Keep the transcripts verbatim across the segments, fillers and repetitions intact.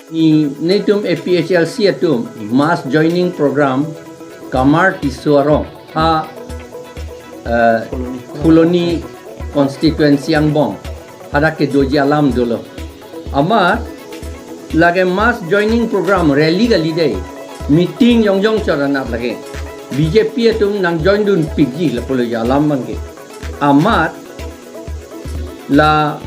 Ni netum A P H L C atum mass joining program Kamar Tisso arong ha, eh, Phuloni constituency angbong hadak kedoji alam dolo. Amat lake mass joining program rally kali dei, meeting jongjong chot anat lake B J P atum nangjoin dunpikji lapulo alam abangke. Amat la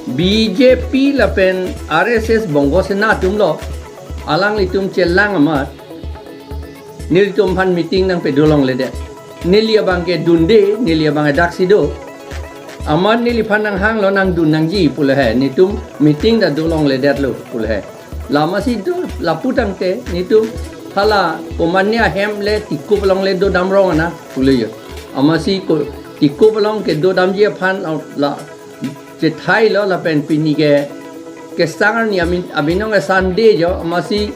B J P lapen R S S Bongo Sena atumlo, alanglitum chelang amat nelitum aphan meeting nangpedolongledet. Neli abangke dunde, neli abang daksi do. Amat neliphan nanghanglo nangdun nangji pulo he. Netum meeting ta dolongledetlo pulo he. Lamasi do lapu tangte netum hala komatne ahem le Tikup along le dodam rong ana pulo yo. Amatsi ko Tikup along kedodamji aphan la, la chethailo lapen pini ke kesang arni amin abinong ke Sunday jo, amatsi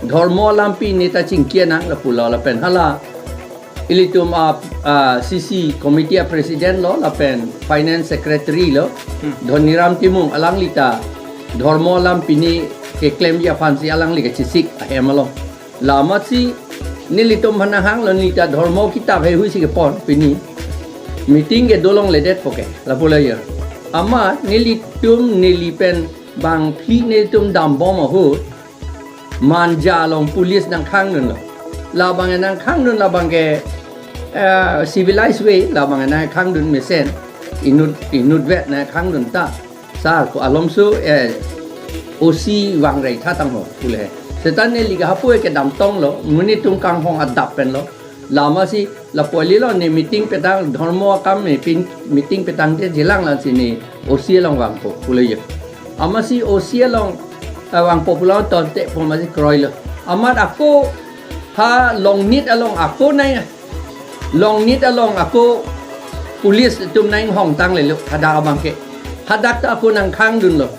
dhormo alam pini ta chingki nang lapulo lapen hala ilitum a, a C C committee a president lo lapen finance secretary lo, Hmm. Dhoniram Timung, alangli ta dhormo alam pini keklemji aphansi alangli kachesik ahem along. Lamatsi nelitum aphan nanghanglo, neli ta dhormo kitap heihui si kepon pini. Meeting kedolongle det poke lapulo yo. Amat nelitum neli pen bangphli nelitum dambom ahut Manja along police nangkhangdunlo. Labang nangkhangdun labangke, eh, civilized way, labang nangkhangdun mesen. Inut, inutvet nangkhangdun ta. Sar ko alomso, eh, O C vangrai tha tangho pulo he. Seta neli ke hapu ke damtonglo, monit atum kanghong adap penlo. Lamatsi lapu alilo ne meeting petang, dhormo akam ne pin, meeting petangte jilang lansi ne O C along vangpo pulo yo. Amatsi O C along, eh, vangpo pulo tangte pu amatsi kroilo. Amat ako ha Longnit along ako nai, Longnit along ako police atum nangkehong tanglelo hadak abangke. Hadak ta ako nangkhangdunlo.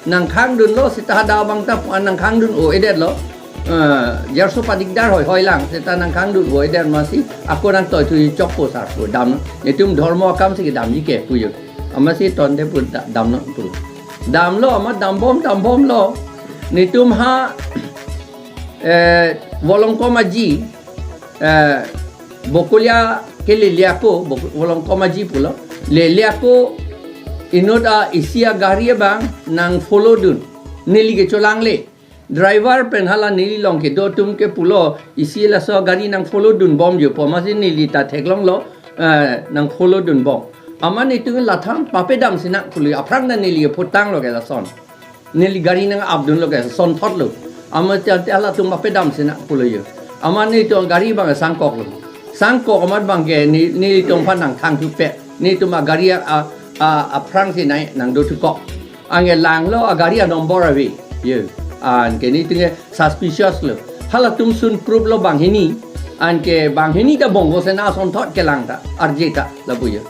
Nangkhangdunlo seta hadak abang ta pu an nangkhangdun-o-edetlo. Eh, jarso padigdar hoihoi lang, seta nangkhangdun-o-edet amatsi ako nangtoithu chokpo sar pu dam. Netum dhormo akamsi kedamji ke pu yo. Amatsi tangte pu da-, damnon pu. Damlo amat dambom, dambomlo. Netum ha, eh, Volongkom Aji, eh, Bokolia ke lele ako, Bok-, Volongkom Aji pulo. Lele ako inut a isi agari abang nangfollowdun. Neli ke cholangle. Driver pen hala neli along kedo atum ke pulo, isi laso gari nangfollowdunbom jo pu amatsi neli ta theklonglo, eh, nangfollowdunbom. Amat netum latham papedamsi nang pulo, aphrang ta neli ke phutanglo ke lason. Neli gari nang-apdunlo ke sonthotlo. Amat tangte halatum papedamsi nang pulo yo. Amat netum gari abang sangkoklo. Sangkok amat abangke ne, netum aphan nangthangthupe. Netum agari a, a, a, aphrangsi nai nangdothukok. Anke langlo agari a number ave. Yo. Anke netum ke suspicious lo. Halatum sun proof lo banghini. Anke banghini ta Bongo Sena asonthot kelang ta. Arje ta lapu yo.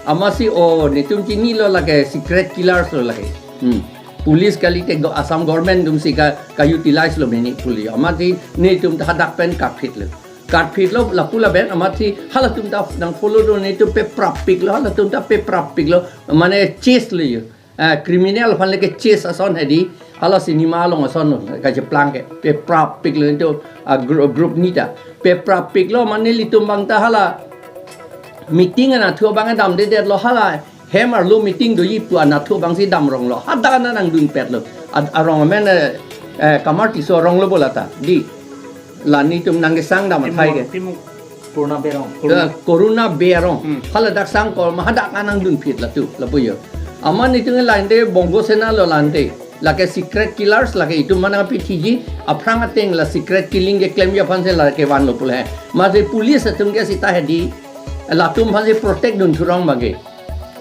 Amatsi o netum chinilo lake secret killers lo lake. Hmm. Police kalite go-, Assam government atumsi ka, ka-utilize lo mini police. Amatsi netum ta hadak pen kapit lo. Kapit lo lapu lapen amatsi halatum ta nangfollowdun netum peprap piklo, halatum ta peprap piklo. Mane chase lo yo. Ah, criminal aphan lake chase ason hedi, hala cinema along ason lo, kacheplang ke, peprap piklo netum, ah, gru-, group ni ta. Peprap piklo mane nelitum abang ta hala meeting anatthu abang damdedetlo hala hem arlo meeting doji pu anatthu abangsi damronglo. Hadak nang nangdunpetlo. Ad-, arong amen, eh, eh, Kamar Tisso arong lo bo lata. Di. La netum nangkesang dam athai ke. Timung, Timung. Corona Bey arong. Eh, Corona Bey arong. Hmm. Hala dak sangkok ma hadak nang nangdunpet latu, lapu yo. Amat netum lante Bongo Sena lo lante. Lake secret killers, lake itum mana pithiji, aphrang ateng la secret killing keklemji aphansi lake vanlo pulo he. Amatsi police atum ke seta hedi, latum aphansi protect dunthurong abangke.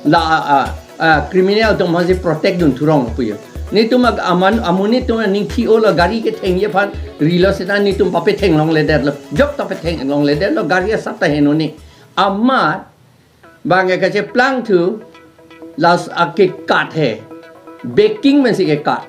La, a, a, a, criminal atum aphansi protect dunthurong pu yo. Netum ag-, aman, amonit atum aning thi-olo gari kethengji aphan rilo seta netum papethenglongledetlo. Jok ta pethenglongledetlo, gari asap ta henone. Amat Bang ke kacheplangthu, las ake kat he. Baking pensi ke kat.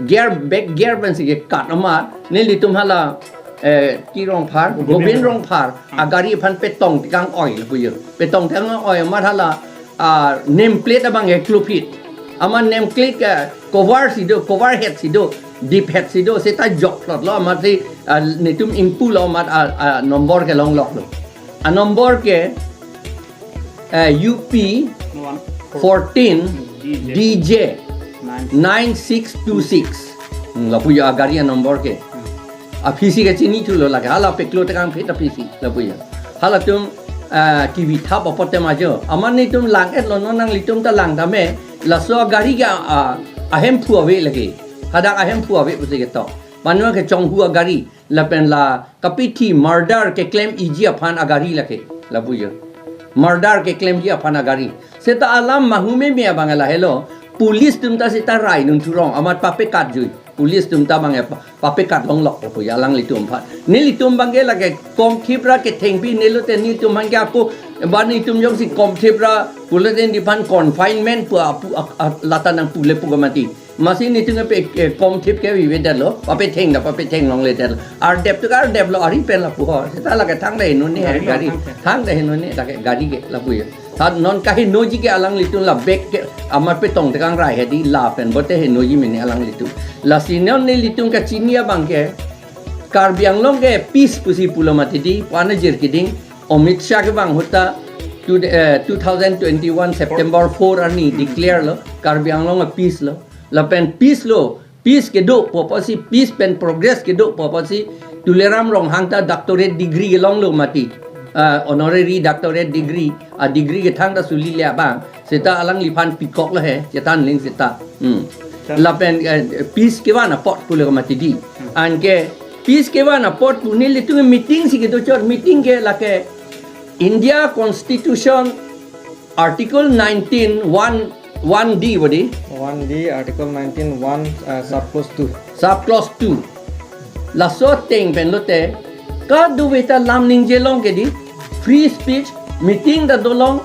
Gear, back gear pensi ke kat amat. Nelitum hala, eh, Ki Rongphar, Gobind Gobind Rongphar. Rongphar. Agari aphan petong tekang oi lapu jo. Petong tekang oi amat hala, ah, name plate abang ke klupit. Amat name plate ke cover si do, cover head si do, dip head si do, seta jokplotlo amat si, ah, netum ingpulo amat, ah, ah, number ke longloklo. A number ke, eh, U P One fourteen D J nine six two six. Hmm, lapu jo agari a number ke. Hmm. Aphisi ke chinithulo lake. Hala peklo tekang phit aphisi lapu jo. Halatum, eh, T V thap apot tema jo. Amat netum lang-etlo, non nanglitum ta lang tame. Laso agari ke, ah, ahemphu ave lake. Hadak ahemphu ave pusi ketok. Manu kechonghu agari. Lapen la kapithi murder keklem iji aphan agari lake, lapu jo. Murder keklemji aphan agari. Seta alam mahumeme abang lahelo. Police atum ta seta rai nung thurong amat papekatjui. Police atum ta abang pa-, papekat longlok lapu jo alanglitum aphan. Nelitum abang ke lake Komthip ra kethengpi nelo te nelitum aphan ke apu, ba netum jongsi Komthip ra pulote neliphan confinement pu apu, a, a, lata nangpu le pu kamati. Masi netum ke pe, eh, Komthip ke vive detlo, papetheng da, papetheng longle detlo. Ardep tu ardeplo, ari pen lapu ho. Seta lake thangta henone he, gari gari, long thangta. Thangta henone lake gari ke lapu jo. Tha non kahenoji ke alanglitum la back ke, amat petong tekang rai hedi lapen bote henoji mene alanglitum. Lasi non nelitum kachini abang ke, Karbi Anglong ke peace pusi pulo mati di, pu-an ajir keding, Amit Shah kevang ahut ta, to, eh, two thousand twenty-one September four arni declare lo, Karbi Anglong a peace lo. Lapen peace lo, peace kedo pu apotsi, peace pen progress kedo pu apotsi, Tuliram Ronghang ta doctorate degree kelonglo mati. Ah, honorary doctorate degree, a degree kethang ta suli le abang. Seta alangliphan pikoklo he, chethan ling seta. Hmm. Chan. Lapen, eh, peace kevan apot pulo mati di. Hmm. Anke peace kevan apot pu nelitum meeting si kedo chot, meeting ke lake India Constitution Article nineteen one, one D bodi. One D, Article nineteen one, uh, sub clause two. Sub clause two. Laso ateng pen lote, kadokave ta lam ningje long kedi, free speech, meeting ta dolong,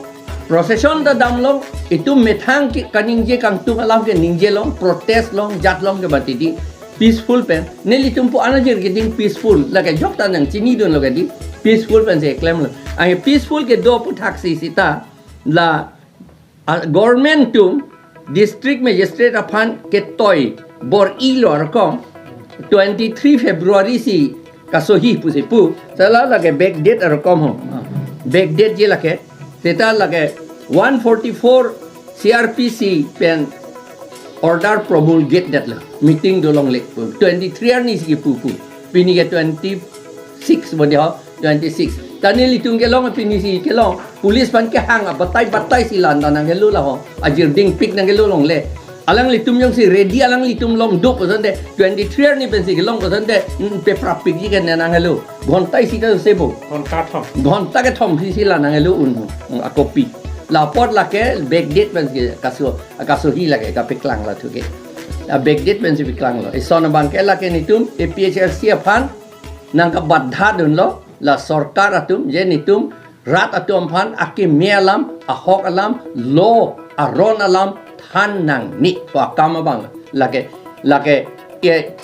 procession ta damlong, itum methang ke kaningje kangtung alam ke ningje long, protest long, jat long ke mati di, peaceful pen. Nelitum pu-an ajir keding peaceful, lake jokta nangchinidunlo kedi, peaceful pensi klemlo. Ai peaceful kedo aphuthaksi seta, la, ah, government atum district magistrate aphan ketoi bor-ilo arkom twenty-three February si kasohi pusi pu. Seta lake backdate arkom ho. Backdate je lake. Seta lake one forty-four C R P C pen order promulgate detlo. Meeting dolongle pu. Twenty-three arni si kipu pu. Pini ke twenty-six bodi ho. Twenty-six. Ta nelitum kelong pini si kelong. Police aphan kehang a batai batai si la-an ta nangkelo la ho. Ajir dingpik nangkelo longle. Alanglitum jongsi ready alanglitum longduk kosonte. Twenty-three arni pensi kelong kosonte. Hmm, peprapikji ke ne nangkelo. Ghonta isi ta sebo. Ghonta thom. Ghonta kethom si si la nangkelo un. Hmm, akopi. La apot lake backdate pensi kaso, kasohi lake kapeklang la thuke. La backdate pensi peklanglo. Ison abang ke lake netum A P H L C aphan nangkabadha dunlo, la sorkar atum, je netum rat atum aphan akeme alam, ahok alam, law aron alam than nangne pu akam abang. Lake, lake, ke,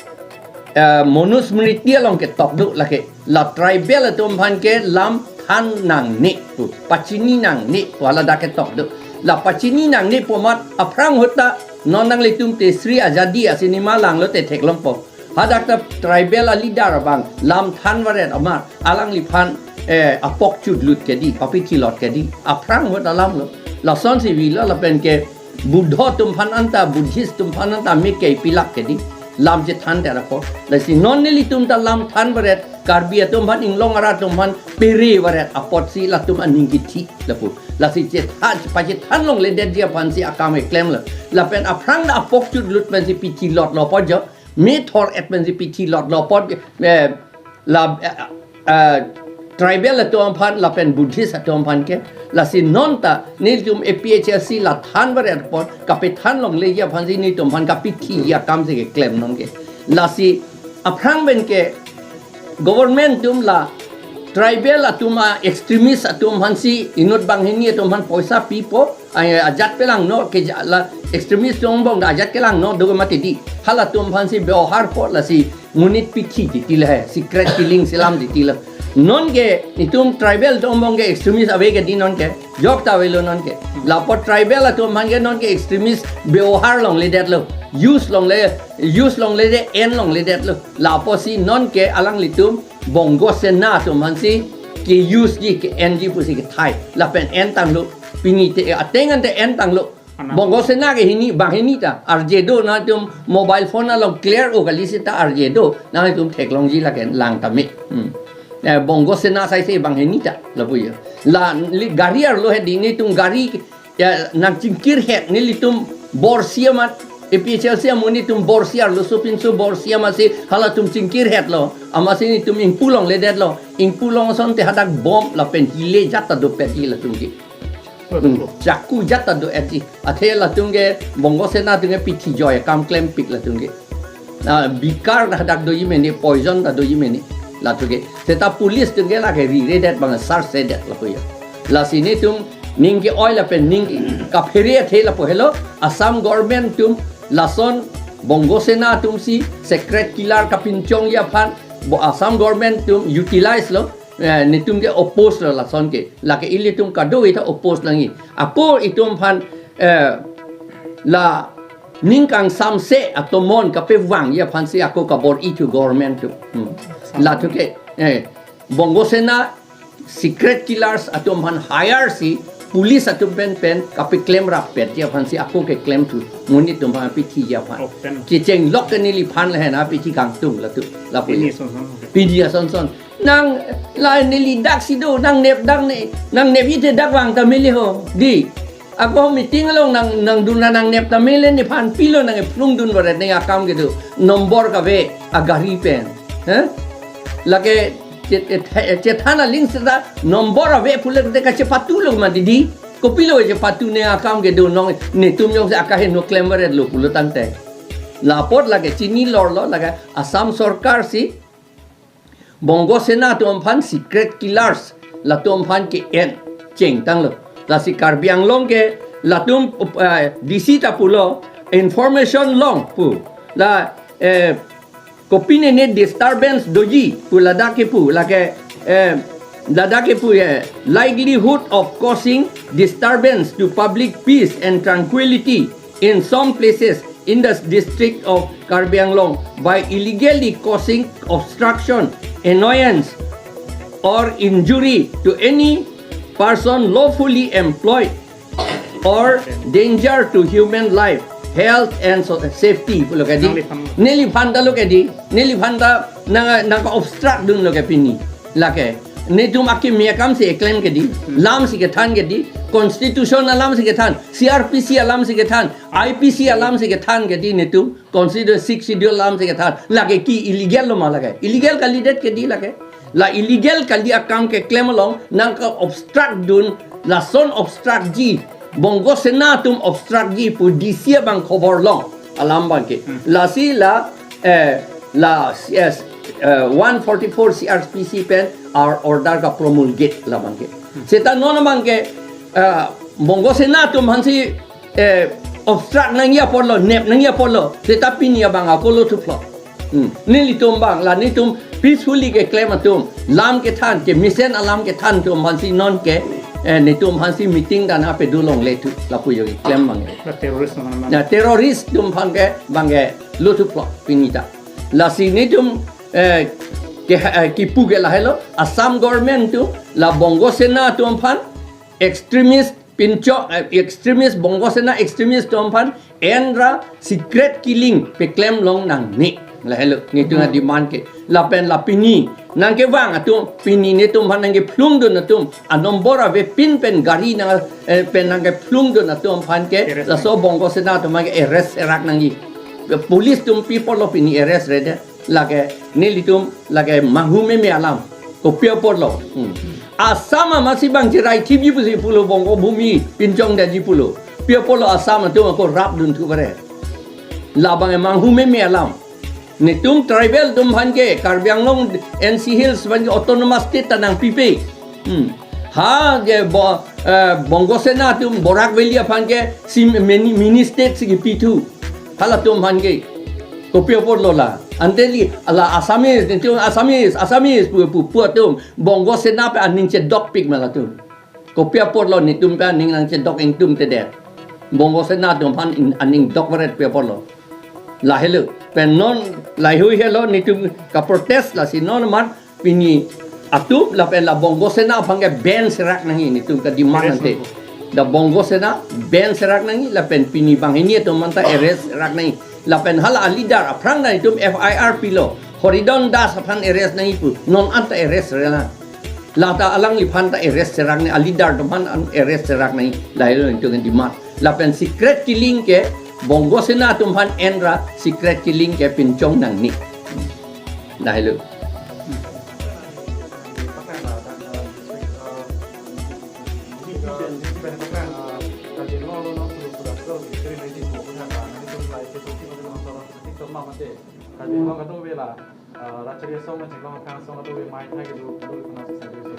eh, Manusmriti along ketok do lake, la tribal atum aphan ke lam than nangne pu, pachini nangne pu haladak ketok do. La pachini nangne pu amat aphrang ahut ta non nanglitum Tesri Azadi a cinema langlote theklongpo. Hadak ta tribal a leader abang lam than varet amat alangliphan, eh, apok chutlut kedi, papithilot kedi. Aphrang ahut alamlo. Lasonsi vilo lapen ke Buddho atum aphan anta, Buddhist atum aphan anta me kei pilak kedi. Lam chethan te rapo. Lasi non nelitum ta lam than varet, Karbi atum aphan, Inglong arat atum aphan pere varet apotsi latum aning kithi lapu. Lasi chethan, pachethan longledetji aphansi akam keklemlo. Lapen aphrang ta apok chutlut pensi pithilotlo apot jo. Me thor-et pensi pithilotlo apot, eh, la, eh, eh, tribal atum aphan lapen Buddhist atum aphan ke. Lasi non ta nelitum A P H L C la than varet apot kapethan longleji aphansi nelitum aphan kapithiji akam si keklem non ke. Lasi aphrang pen ke government atum la tribal atum a extremist atum aphansi inut banghini atum aphan poisa pipo, ai, ajat kelangno ke ja-, la extremist atum angbong ajat kelangno do mati di. Halatum aphansi biohar po lasi monit pithi titi le hai, secret killing si alam titi le. Non ke itum tribal atum angbong ke extremist ave ke di non ke. Jok ta avelo non ke. Lapu tribal atum aphan ke non ke extremist biohar longledetlo. Use longle, use longledet, en longledetlo. Lapusi non ke alanglitum Bongo Sena atum aphansi ke-use ji, ke-en ji pusi kethai. Lapen entanglo. Pini te ateng ante entanglo. Bongo Sena ke hini, banghini ta. Arje do nangtum mobile phone along clear o kali seta arje do. Nangtum theklongji lake lang tame. Hmm. Eh, Bongo Sena saise banghini ta. Lapu ya. La li gari arlo he di, netum gari, ya, nangchingkirhet, nelitum borsi amat, A P H L C amonit atum borsi arloso pinso borsi amatsi halatum chingkirhetlo. Amatsi netum ingpu longledetlo. Ingpu long asonte hadak bomb lapen hile jat ta dopet ji latum ke. Hmm, chaku jat ta do-et ji. Athe latum ke Bongo Sena atum ke pithi joi akam klempik latum ke. Na bikar ta hadak doji mene, poison ta doji mene. Latum ke. Seta police atum ke lake riredet bang search sedet lapu ya. Lasi netum ning ke-oi lapen ning kaphere athe lapu helo, Assam government atum lason Bongo Sena atumsi secret killer kapinchongji aphan bo Assam government atum utilize lo, eh, netum ke oppose lo lason ke. Lake ilitum kadokave ta oppose nangji. Ako itum aphan, eh, la ning kangsamse atomon kapevangji aphansi ako kabor-i thu government atum. Hmm. Latum ke, eh, Bongo Sena secret killers atum aphan hire si police atum pen pen kapeklem rappetji aphansi ako keklem thu. Monit atum aphan pithiji aphan. Open. Kecheng lok ke neliphan le hena pithi kangtung latum. Lapu. Pini ya. Son son. Pini ason son. Nang la neli daksi do, nangnep dak ne, nangnep ite dak vang ta mele ho. Di. Ako meeting along nang, nangdun ra nangnep ta mele, nephan pilo nangkephlung dun varet ne akam kedo. Nombor kave agari pen. He? Lake chet-, chet-, chethan aling seta nombor ave pulo te kachepatulo ma di di. Kopilo chepatune akam kedo nong netum jongsi akaheno klem varetlo pulo tangte. Lapot lake chini lorlo lake Assam sorkar si Bongo Sena atum aphan secret killers latum aphan ke-en chengtanglo. Lasi Karbi Anglong ke latum, eh, D C ta pulo information long pu. La, eh, kopine ne disturbance doji pu ladak kepu lake, eh, ladak kepu, eh, likelihood of causing disturbance to public peace and tranquility in some places in the district of Karbi Anglong by illegally causing obstruction, annoyance, or injury to any person lawfully employed or danger to human life, health and so-, safety pulo ke di. Nangliphan. Neliphan ta lo ke di. Neliphan ta nang, nangka-obstruct dunlo ke pini. Lake netum akimi akam si eklem ke di. Hmm. Lam si kethan ke di. Constitution alam si kethan. C R P C alam si kethan. I P C alam si kethan ke di netum. Consider Sixth Schedule alam si kethan. Lake ke illegal lo ma lake. Illegal kalidet ke di lake. La illegal kali akam keklem along nangka-obstruct dun, lason obstruct ji. Bongo Sena atum obstruct ji pu D C abang khobor long. Alam abang ke. Hmm. Lasi la, eh, la C S, eh, one forty-four C R P C pen our order kapromulgate la abang ke. Hmm. Seta non abang ke, eh, Bongo Sena atum aphansi eh, obstruct nangji apotlo, nep nangji apotlo, seta pini abang ako lo thuplo. Hmm. Nelitum abang, la netum peacefully keklem atum, lam kethan, kemesen alam kethan atum aphansi non ke, eh, netum aphansi meeting dan ape dulongle thu, lapu yo keklem abang. La terrorist atum aphan. Na terrorist atum aphan ke, abang ke, lo thuplo, pini ta. Lasi netum, eh, ke, eh, kipu ke lahelo, Assam government atum, la Bongo Sena atum aphan, extremist, pinchok, eh, extremist, Bongo Sena extremist atum aphan, en ra secret killing peklem long nangne. Lahelo, netum a-demand ke. Lapen la pini, nangkevang atum, pini netum aphan nangkephlung dun atum, anombor avepin pen gari nang, eh, pen nangkephlung dun atum aphan ke, arrest laso nang. Bongo Sena atum aphan ke arrest serak nangji. Police atum pi apotlo pini arrest rede. Lake nelitum lake manghu meme alam. Kopi apotlo. Hmm. Assam amatsi abang cherai thipji pusi pulo Bongo Bhumi pinchongdetji pulo. Pi apotlo Assam atum ako rap dun thu bare. La abang manghu meme alam. Netum tribal atum aphan ke, Karbi Anglong N C Hills aphan ke autonomous state ta nangpipe. Hmm. Ha ke bo, eh, Bongo Sena atum Barak Valley aphan ke si mini, mini state si kipithu. Halatum aphan ke. Kopi apotlo la. Ante ili la Assamese, netum Assamese, Assamese pu, pu, pu atum Bongo Sena pen aning chedokpik ma latum. Kopi apotlo netum pen aning nangchedok ingtumtedet. Bongo Sena atum aphan in-, aning dokvaret pi apotlo. Lahelo. Pen non lahei helo netum kaprotest, lasi non mat pini atum lapen la Bongo Sena aphan ke ban serak nangji netum kademand ante. Dak Bongo Sena ban serak nangji lapen pini banghini atum anta arrest serak nangji. Lapen hala aleader aphrang ta netum F I R pilo. Horidon Das aphan arrest nangji pu. Non anta arrest relang. Lata alangliphan ta arrest serak nangji, aleader atum aphan an arrest serak nangji, lahelo netum demand. Lapen secret killing ke Bongo Sena atum aphan enra secret killing ke pinchong nangne. Lahelo.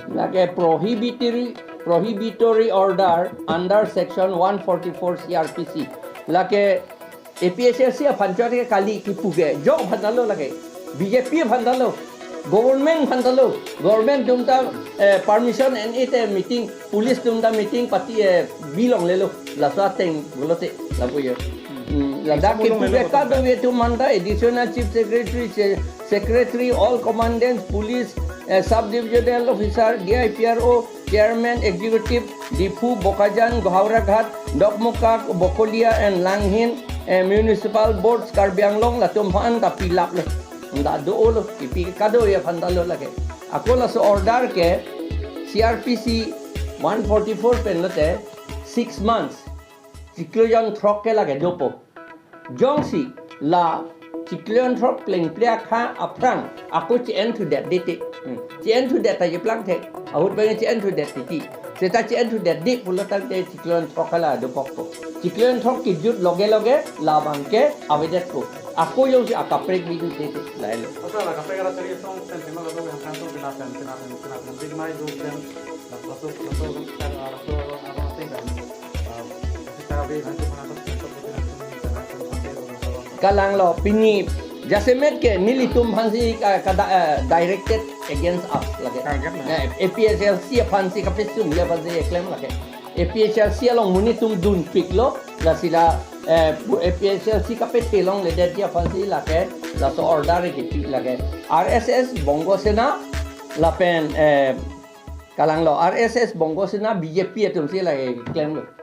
Lake prohibitory, prohibitory order under section one forty-four C R P C. Lake A P H L C aphan chot ke kali kipu ke. Jok aphan ta lo lake. B J P aphan ta lo. Government aphan ta lo. Government atum ta, eh, permission en-e te meeting, police atum ta meeting pati, eh, bilonglelo. Laso ateng pulote lapu ye. Hmm, ladak kipu ke kadokave atum anta Additional Chief Secretary, Se-, Secretary, all Commandants, Police, eh, Sub Divisional Officer, D I P R O, Chairman Executive, Diphu, Bokajan, Howraghat, Dokmoka, Bokolia and Langhin, eh, Municipal Boards, Karbi Anglong, latum aphan ta pilaplo. Anta do-olo, kipi kadokave aphan ta lo lake. Ako laso order ke C R P C one forty-four pen lote six months. Chiklo jonthrok ke lake dopo. Jongsi la chiklo jonthrok plengple akha aphrang ako che-enthudet dete. Hmm. Che-enthudet ta cheplang thek. Ahut abang che-enthudet titi. Seta che-enthudet di pulo tangte chiklo jonthrok hala dopokpo. Chiklo jonthrok kejut loge loge labang ke avedetpo. Ako jongsi akaprek bijut tete. Lahelo. Asa la kaprek rachari asong pen tema kaprek yang kantong pinapen, pinapen, pinapen. Big mai do pen. Kalanglo pini jasemet ke nelitum aphansi ka, kada, eh, directed against us lake. Target na. Eh, A P H L C aphansi kapesung le aphansi keklem lake. A P H L C along monit atum dunpiklo, lasi la, eh, pu-, A P H L C kapethe longledetji aphansi lake laso order kipi lake. R S S, Bongo Sena lapen, eh, kalanglo R S S, Bongo Sena, B J P atumsi lake klemlo.